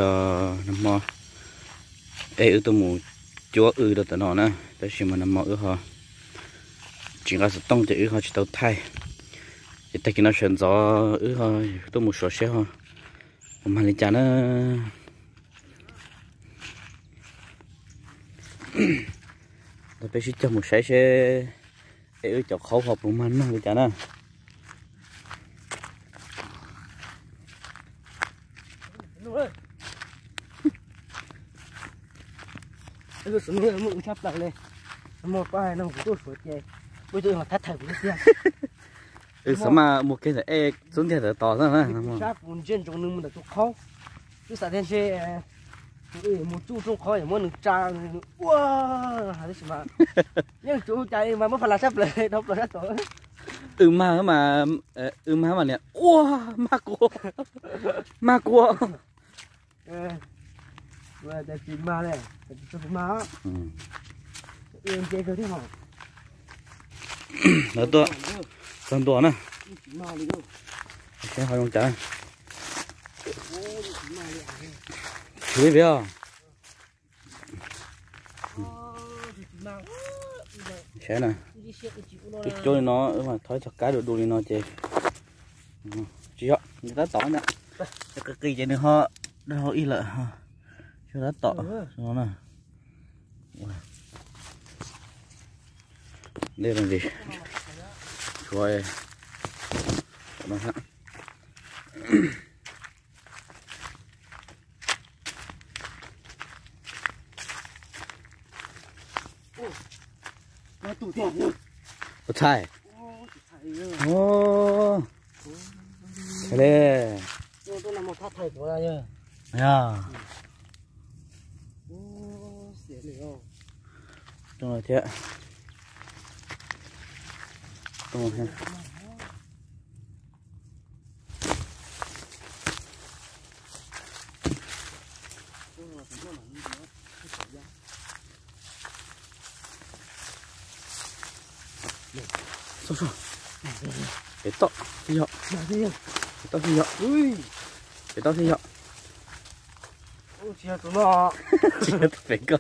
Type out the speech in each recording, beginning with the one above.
Nag hmo es wb tuaj mus cuab w rau tom no na, tab sis mas nag hmo wb ho tsis nqa xov tooj ces wb ho tsis tau thaij. Ces tag kis no sawv ntxov wb ho tuaj mus suav seb ho puas mag li cas na. Peb sib cog mus saib seb es wb cov qhaub ho puas mag nag li cas na. Wb xav mas muaj ib thaj plaws li, muaj pab hais no kuv tuaj suav ces muaj ib tug los thab thawm kuv tiag. Wb xav mas mus kiag ntawm ej txub ntiag ntawd tos xwb na. Sab kuv ntsia ntsoov nws mus ntawm tus qhaub, wb xav tias ntshe mus tsuj rooj qhaub es muab nws tsa, nws ua hais tab sis mas yeej tsuav cas li mas muab pha las sab plaws dhau plaws sab tod. Wb mag mas, wb mag mas niam ua, mag kua, mag kua. Tsis mag li, tsis mag. Lawv tuaj txog ntua na. Saib ho zoo cas. Tsis li peb os. Saib na, wb cuab li no wb mas thov ib txoj kab du du li no ces tsis yog, nws tab tom na, qis qis ces nws ho dhau ib lawm, tab tom no na. Dej los ntsis, tshuav no. Ua txhais. Txhais li. Yog. Thiab. Pem toj thiaj yog. Pem toj thiaj yog. Pem toj thiaj yog. Tsis yog tus no. Tsis yog tus pem ko.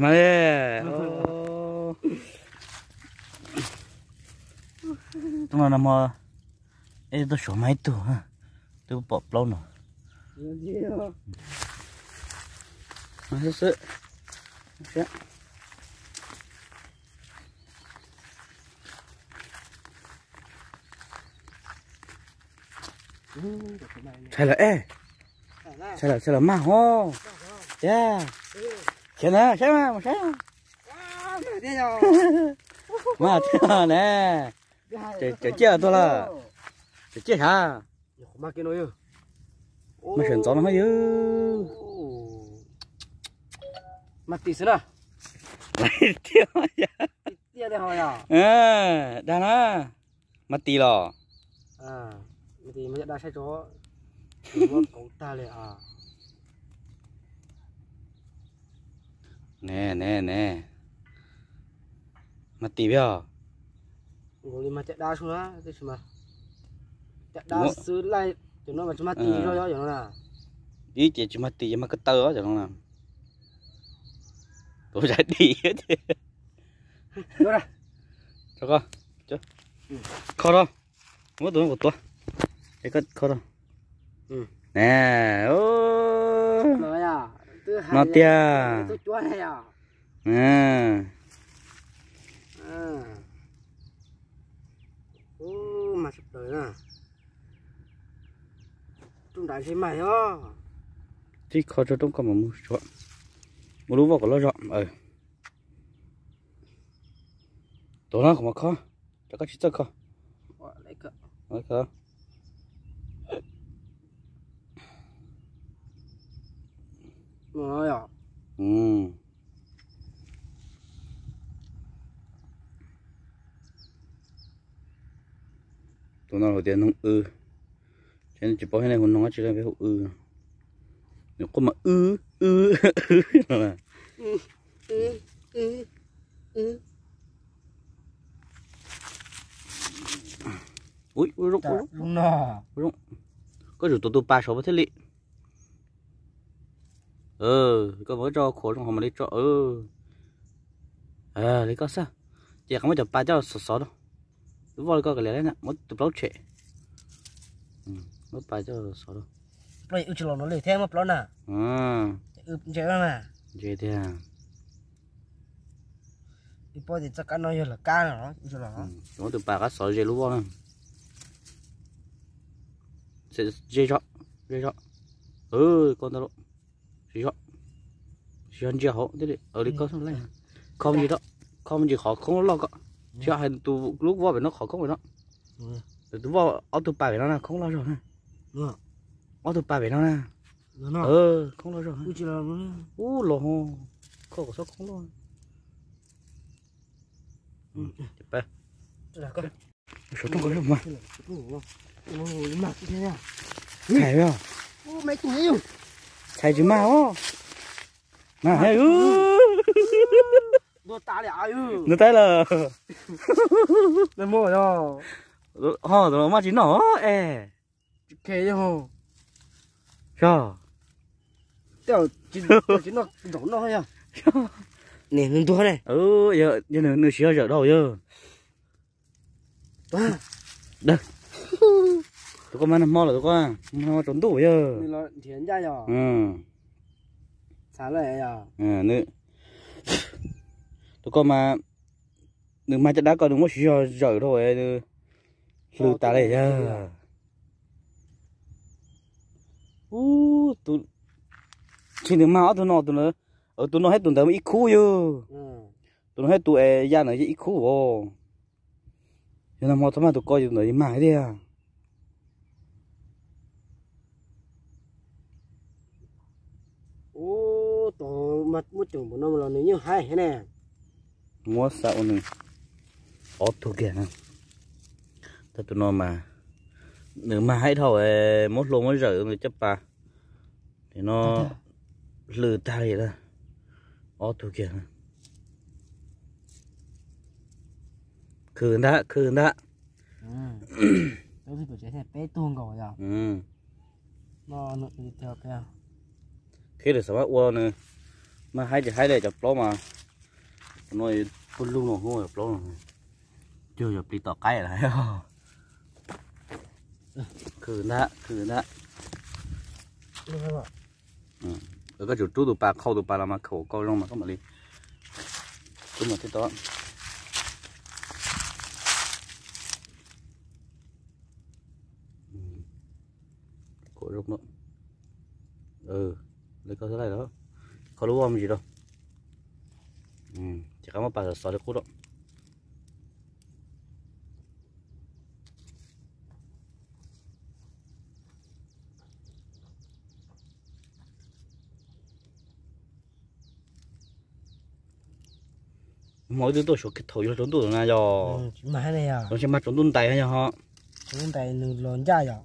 Mas li. Tus no nag hmo es tuaj suav mas ib tug, twb pom plaub no. Xwb xwb. Tshais lawm es. Tshais lawm, tshais lawm mag hos. Tiag. Khiav na, saib mas mus saib. Mag tiag ne. Cawm ciaj tuaj lawm. Cawm ciaj sav. Mag sawv ntxov no yog. Mag tim xwb na. Tiag. Dag na. Mag tim los. Mag tim, mag caj dab saib tso. Kauv tag li. Ne ne ne. Mag tim peb os. Nkaus li mag caj dab xwb na, tab sis mas caj dab xwb laij, cov no mas tsis mag tim zog yog cov no na. Ib ces tsis mag tim, ces mag ko taw cov no na. Kuv zais dim thiab. Kho rau, muab tus no kuv tuav, es koj kho rau. Ne, no tiag. Rooj nrad ntshe mag os. Tib kho rau rooj koj mam mus tsuav. Ua lub voj kom loj zog. Tuav no kuv mam kho, rau koj tsis txawj kho. Tus no hais tias noog w, ces tsis paub thiab ne, hu noog dab tsi, peb hu w. Nws quaj mas w w no. Ui, ua zoo, ua zoo. Koj tsum tuav tus pas saud thiaj li. Koj muab tso khuam zoo ho mam li tso. Li koj xwb. Ces qhov muab cov pas coj xov xov rau. Lub voj li koj kav liam na, muab tus plaub tshem. Muab pas coj xov rau. Plaub tsis los no li thiab muab plaub na. Ntse na. Ntse tiag. Ib pob ces txoj kab no yog lawv kab no. Muab tus pas qab xov ze lub voj na. Ze zog, ze zog. Koj ntag lauj. Tsis yog, tsis yog ntsia hauv thiaj li li koj. Kho me ntsis, kho me ntsis qhov khoob loj koj. Tsis yog hais tus lub voj pem no qhov khoob pem no. Tus voj ob tug pas pem no na khoob loj zog na. Ob tug pas pem no na. Khoob loj zog. Ub los, kho kom txhob khoob loj. Txhais, txhais tsis mag os. Mas, ntuag tas lawm. Ho tus no maj tsis noj es. Yog. Nws siv zog zawm dhau yog. Tus koj mas nag hmo lawm, tus koj nag hmo tsaus ntuj yog. Tus koj mas nws mag caj dab koj nws muab siv zog zawm dhau, nws hlw tas li yog. Tsis nws mag ob tug no, tus no thiab tus ntawd ib khub yog. Tus no thiab tus es ya ntawd ib khub os. Yog nag hmo txhob mag tus koj, tus ntawd mag thiab tiag. Ub, muab cog npaum no los nws yeej haib thiab ne. Muab xa ua nws ob tug kiag na. Tag tus no mas nws mag haib dhau, muab hlua muab zawm nws caj pas. Nim no hlw tag li lawm. Ob tug kiag. Khw ntag, khw ntag. Peb tug nkaus yog. Khib lawm xav mas ua nws mag haib ces haib li cov plaub mas. No puag lug no hu cov plaub no. Cuag yog plis tom qaib lawm. Khw ntag, khw ntag. Koj tsum rub tus pas, qhau tus pas los mas khaum koj zoo mas koj mam li rub mas thiaj tau. Khaum zoo no. Li koj xwb laij los, kho lub voj me ntsis rau. Ces qab muab pas xov xov li qub rau. Hmo ib tug tuaj suav kiag thaum yog tsaus ntuj na yog. Tsis mag tsaus ntuj ntais yog ho. Tsaus ntuj ntais nws los ncaj yog.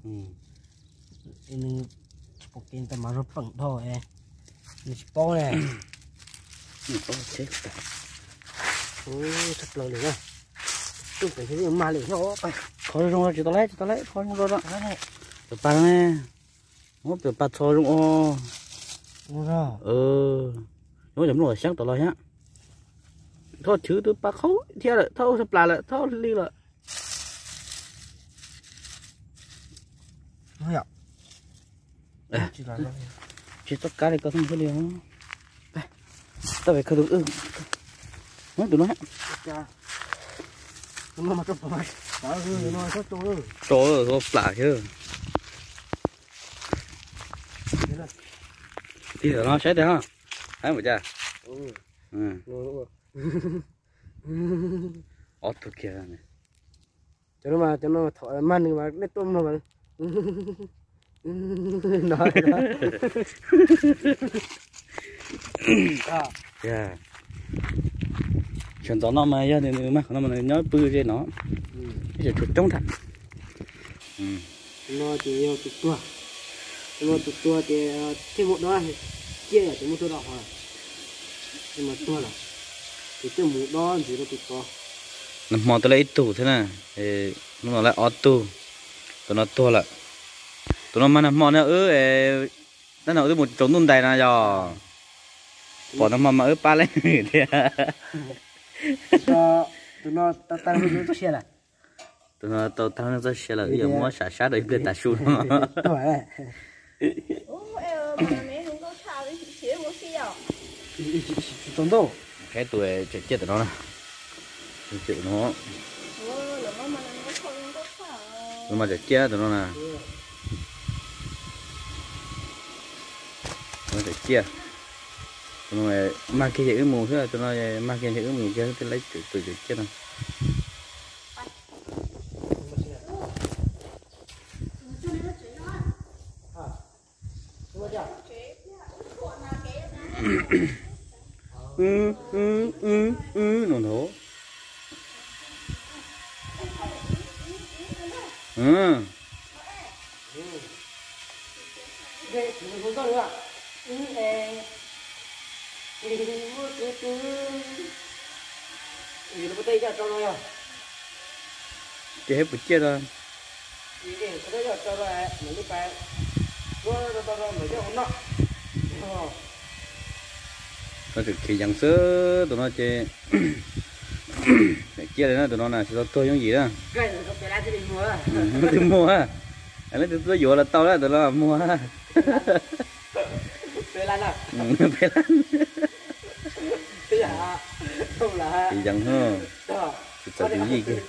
Nws tsis pom kev ntawd mas zog peem dhau, nws tsis paub ne. Tshaj plaws li na. Tuaj pem xyov mag li thiab. Qhov zoo tsis tau lawm, tsis tau lawm, qhov zoo zoo. Pem pas ne, muab pem pas txho zoo os. Muab cov nplooj xyaab tom los thiab. Thauj chwv tus pas qhaub thiab lawm, thauj tshaj plaws lawm, thauj li lawm. Tsis txoj kab li koj xeeb thiaj li. Tau pem khaws tus, muab tus no. Tso plam thiab. Tig no saib tiag, saib mus cas. Ob tug kiag. Cov no mas, cov no thaum mag nws mas nej tuaj mloog mas. Sawv ntxov no mas yog nws mag qhov no mas nws nyob pw ze no. Ib tsam tshuav coob tham. No ces yog tus tuag. No tus tuag ces thiaj muaj dob, ciaj yom, ces muaj tuag rau hauv. Mas tuag lawm ces thiaj mus dob ntxiv rau tus tod. Nag hmo tau lawm ib tug thiab na, hnub no lawm ob tug. Tus no tuag lawm. Tus no mas nag hmo no wb, nag hmo wb twb mus tsaus ntuj ntais no yog. Pom nag hmo mas wb pab leej twg thiab. Tus no tau tag neej txoj sia lawm, wb yuav muab sam sab rau ib pliag tas su no. Qheb tus tseem ciaj tus no na. Tus no mas tseem ciaj tus no na. Tus no tseem ciaj. Tus no mag kiag ces wb mus xwb, tus no mag kiag ces wb mus kiag xwb, twb laib tus tseem ciaj no. Wb, wb, wb, wb no ntag. Ces hais puas ciaj tau. Tseem khiav yees xwb tus no ces. Ciaj li na, tus no na tsis tau tuag yooj yim na. Twb muag, leej twg tuaj yuav los tau na, tus no muag. Peb lab, khiav yees, tsis txawv tus yij kiag.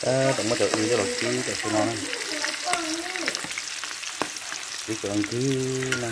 Tab tom muab cov w coj los kib cov su no na. Kib cov nkig na.